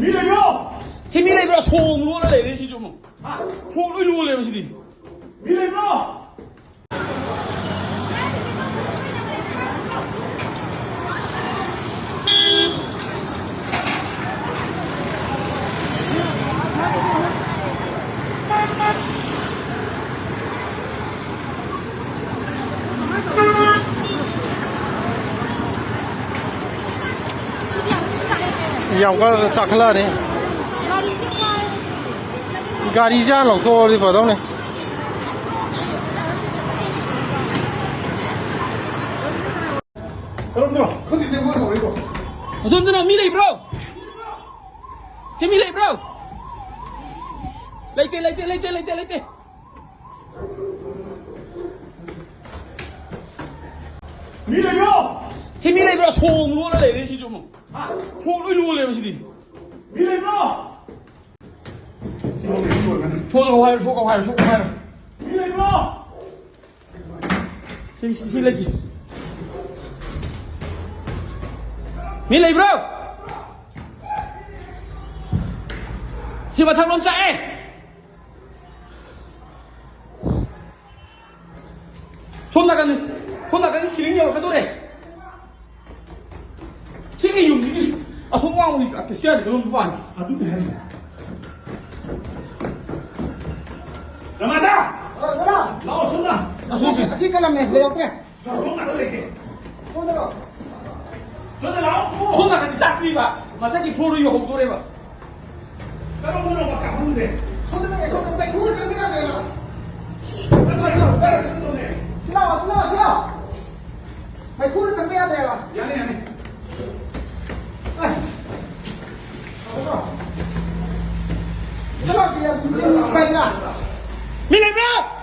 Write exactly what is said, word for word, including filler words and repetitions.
ꯃꯤ ꯂꯩꯕ꯭ꯔꯣ? ꯁꯤ ꯃꯤ ꯂꯩꯕ꯭ꯔꯣ? ꯁꯣ ꯑꯃꯨꯛ ꯂꯣꯜꯂ ꯂꯩꯔꯦ ꯁꯤꯁꯨ ꯑꯃꯨꯛ꯫ ꯍꯥ? ꯁꯣ ꯂꯣꯏ ꯂꯣꯜꯂꯦꯕ ꯁꯤꯗꯤ꯫ ꯃꯤ ꯂꯩꯕ꯭ꯔꯣ? ꯌꯥꯝ ꯀꯟꯅ ꯆꯥꯈꯠꯂꯛꯑꯅꯤ꯫ ꯒꯥꯔꯤꯁꯦ ꯍꯥꯟꯅ ꯂꯧꯊꯣꯛꯑꯗꯤ ꯐꯗꯧꯅꯦ꯫ ꯀꯔꯝꯅꯣ? ꯈꯪꯗꯦ, ꯃꯣꯏ ꯍꯧꯔꯛꯏꯕꯣ꯫ ꯑꯗꯣꯝꯗꯅ ꯃꯤ ꯂꯩꯕ꯭ꯔꯣ? ꯁꯤ ꯃꯤ ꯂꯩꯕ꯭ꯔꯣ? ꯂꯩꯇꯦ, ꯂꯩꯇꯦ, ꯂꯩꯇꯦ, ꯂꯩꯇꯦ, ꯂꯩꯇꯦ꯫ ꯃꯤ ꯂꯩꯕ꯭ꯔꯣ? ꯁꯤ ꯃꯤ ꯂꯩꯕ꯭ꯔꯣ? ꯁꯣ ꯑꯃꯨꯛ ꯂꯣꯜꯂ ꯂꯩꯔꯦ ꯁꯤꯁꯨ ꯑꯃꯨꯛ꯫ ꯍꯥ? ꯁꯣ ꯂꯣꯏ ꯂꯣꯜꯂꯦꯕ ꯁꯤꯗꯤ꯫ ꯃꯤ ꯂꯩꯕ꯭ꯔꯣ? ꯊꯣꯛꯂꯛꯑꯣ ꯍꯥꯏꯔꯣ, ꯊꯣꯛꯂꯛꯑꯣ ꯍꯥꯏꯔꯣ, ꯊꯣꯛꯂꯛꯑꯣ ꯍꯥꯏꯔꯣ꯫ ꯃꯤ ꯂꯩꯕ꯭ꯔꯣ? ꯁꯤ, ꯁꯤ, ꯁꯤ ꯂꯩꯇꯦ꯫ ꯃꯤ ꯂꯩꯕ꯭ꯔꯣ? ꯁꯤ ꯃꯊꯛ ꯂꯣꯝ ꯆꯥꯛꯑꯦ꯫ ꯁꯣꯝ ꯅꯥꯀꯟ, ꯁꯣꯝ ꯅꯥꯀꯟ ꯁꯤꯂꯤꯡ ꯌꯧꯔꯛꯀꯗꯧꯔꯦ꯫ ꯁꯤꯒꯤ ꯌꯨꯝꯁꯤꯒꯤ ꯑꯁꯣꯝ ꯋꯥꯡꯃꯒꯤ ꯀꯩꯁꯨ ꯌꯥꯗꯦ, ꯀꯩꯅꯣꯝꯁꯨ ꯄꯥꯟꯗꯦ꯫ ꯑꯗꯨꯅꯦ ꯍꯥꯏꯁꯦ꯫ ꯔꯃꯥꯗꯥ! ꯑ, ꯗꯗꯥ! ꯂꯥꯛꯑꯣ ꯁꯣꯝꯗ꯫ ꯑꯁꯤ, ꯑꯁꯤ ꯀꯂꯝꯃꯦ, ꯂꯩꯔꯛꯇ꯭ꯔꯦ꯫ ꯁꯣꯝ ꯅꯥꯀꯟ ꯂꯩꯒꯦ꯫ ꯁꯣꯝꯗꯔꯣ? ꯁꯣꯝꯗ ꯂꯥꯛꯑꯣ꯫ ꯁꯣꯝ ꯅꯥꯀꯟꯗꯤ ꯆꯥꯛꯇ꯭ꯔꯤꯕ, ꯃꯊꯛꯀꯤ ꯐ꯭ꯂꯣꯔꯗꯣ ꯌꯧꯍꯧꯗꯣꯔꯦꯕ꯫ ꯀꯔꯝꯕꯅꯣꯕ ꯀꯥꯍꯟꯗꯦ? ꯁꯣꯝꯗ ꯂꯩꯒꯦ, ꯁꯣꯝꯗ ꯃꯩꯈꯨꯗ ꯆꯪꯕ ꯌꯥꯗ꯭ꯔꯦꯕ꯫ ꯁꯤ ꯂꯥꯛꯑꯣ, ꯁꯤ ꯂꯥꯛꯑꯣ, ꯁꯤ ꯂꯥꯛꯑꯣ꯫ ꯃꯩꯈꯨꯗ ꯆꯪꯕ ꯌꯥꯗ꯭ꯔꯦꯕ꯫ ꯌꯥꯅꯤ, ꯌꯥꯅꯤ꯫ ꯑꯦ꯫ ꯁꯤꯗ ꯂꯥꯛꯄꯤꯌꯨ꯫ ꯃꯤ ꯂꯩꯕ꯭ꯔꯣ?